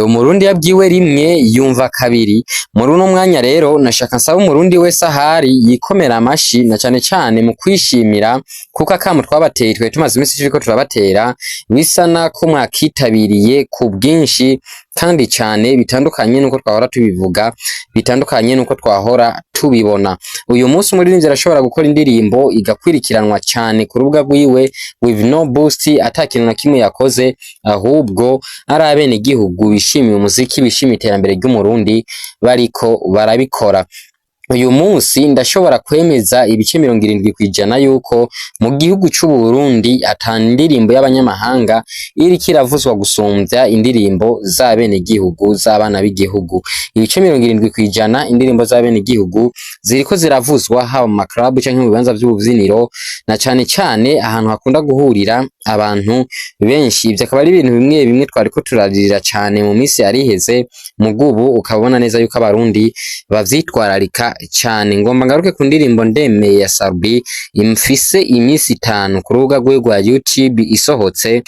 Umurundi yabwiwe rimwe yumva kabiri. Muri uno mwanya rero nashaka nsaba umurundi wese ahari yikomera amashi na cane cane mu kwishimira, kuko akamo twabateye twari tumaze iminsi turiko turabatera bisa nako mwakitabiriye ku bwinshi kandi cane, bitandukanye nuko twahora tubivuga, bitandukanye nuko twahora tubibona. Uyu munsi umuririmbyi arashobora gukora indirimbo igakwirikiranwa cane ku rubuga rwiwe with no boost, ata kintu na kimwe yakoze, ahubwo ari abenegihugu bishimiye umuziki, bishimiye iterambere ry'Umurundi bariko barabikora. Uyu munsi ndashobora kwemeza ibice 70% yuko mu gihugu c'u Burundi ata ndirimbo y'abanyamahanga iriko iravuzwa gusumvya indirimbo z'abenegihugu, z'abana b'igihugu. Ibice 70% indirimbo z'abenegihugu ziriko ziravuzwa haba mu ma club canke mu bibanza vy'ubuvyiniro, na cane cane ahantu hakunda guhurira abantu benshi. Ivyo akaba ari ibintu bimwe bimwe twariko turaririra cane mu minsi yari iheze, mugubu ukabona neza yuko abarundi bavyitwararika cane. Ngomba ngaruke ku ndirimbo Ndemeye ya Sat-B imfise iminsi 5 ku rubuga rwiwe rwa YouTube isohotse,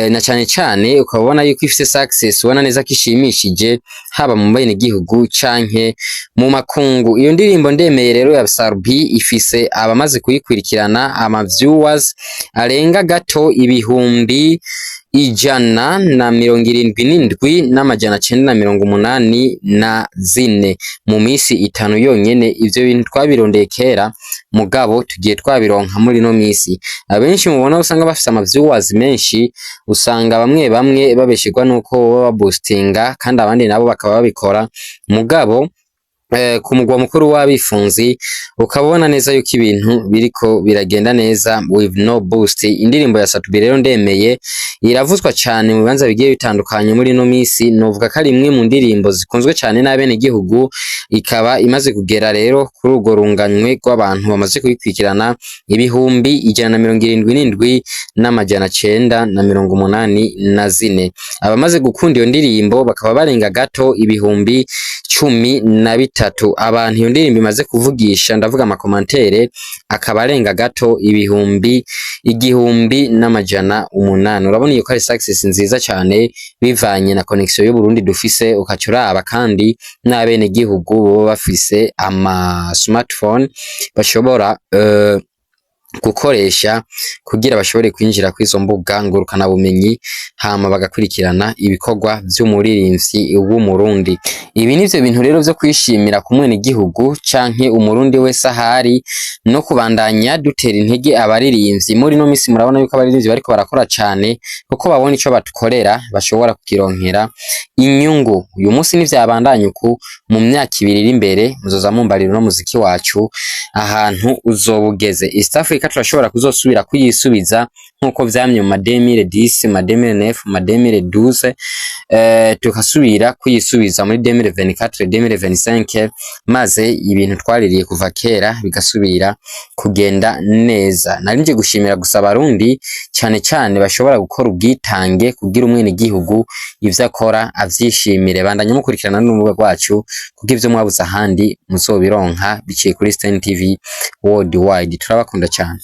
na cane cane ukaba ubona yuko ifise success, ubona neza ko ishimishije haba mu benegihugu canke mu makungu. Iyo ndirimbo Ndemeye rero ya Sat-B ifise abamaze kuyikurikirana, ama viewers arenga gato 177,984 mu misi 5 yonyene. Ivyo bintu twabirondeye kera, mugabo tugiye twabironka muri ino misi. Abenshi mubona usanga bafise ama viewers menshi, usanga bamwe bamwe babeshegwa nuko baba baboostinga, kandi abandi nabo bakaba babikora, mugabo ku mugwa mukuru w'abifunzi ukabona neza yuko ibintu biriko biragenda neza with no boost. Indirimbo ya Sat-B rero Ndemeye iravuzwa cane mu bibanza bigiye bitandukanye muri ino misi. Novuga ko ari imwe mu ndirimbo zikunzwe cane n'abenegihugu, ikaba imaze kugera rero kuri urwo runganywe rw'abantu bamaze kuyikurikirana 177,984. Abamaze gukunda iyo ndirimbo bakaba barenga gato 13,000. Abantu iyo ndirimbo imaze kuvugisha, ndavuga ama commentaires, akaba arenga gato 1800. Urabona iyo ko ari success nziza cane bivanye na connection y'Uburundi dufise, ukaca uraba kandi n'abenegihugu boba bafise ama smartphone bashobora gukoresha kugira bashobore kwinjira kw'izo mbuga ngurukana bumenyi, hama bagakurikirana ibikorwa vy'umuririmvyi w'Umurundi. Ibi nivyo bintu rero vyo kwishimira ku mwenegihugu canke umurundi wese ahari, no kubandanya dutera intege abaririmbyi. Muri ino misi murabona yuko abaririmbyi bariko barakora cane, kuko babona ico batukorera bashobora kukironkera inyungu. Uyu munsi nivyabandanya uku, mu myaka 2 iri imbere muzoza mumbarira uno muziki wacu ahantu uzoba ugeze. East Africa turashobora kuzosubira kuyisubiza nkuko vyamye mu ma 2010, ma 2009, ma 2012, tukasubira kuyisubiza muri 2024, 2025, maze ibintu twaririye kuva kera bigasubira kugenda neza. Nari nje gushimira gusa abarundi cane cane bashobora gukora ubwitange kugira umwenegihugu ivyo akora avyishimire. Bandanya mukurikirana n'urubuga rwacu, kuko ivyo mwabuze ahandi muzobironka biciye kuri Stein TV Worldwide. Turabakunda cane.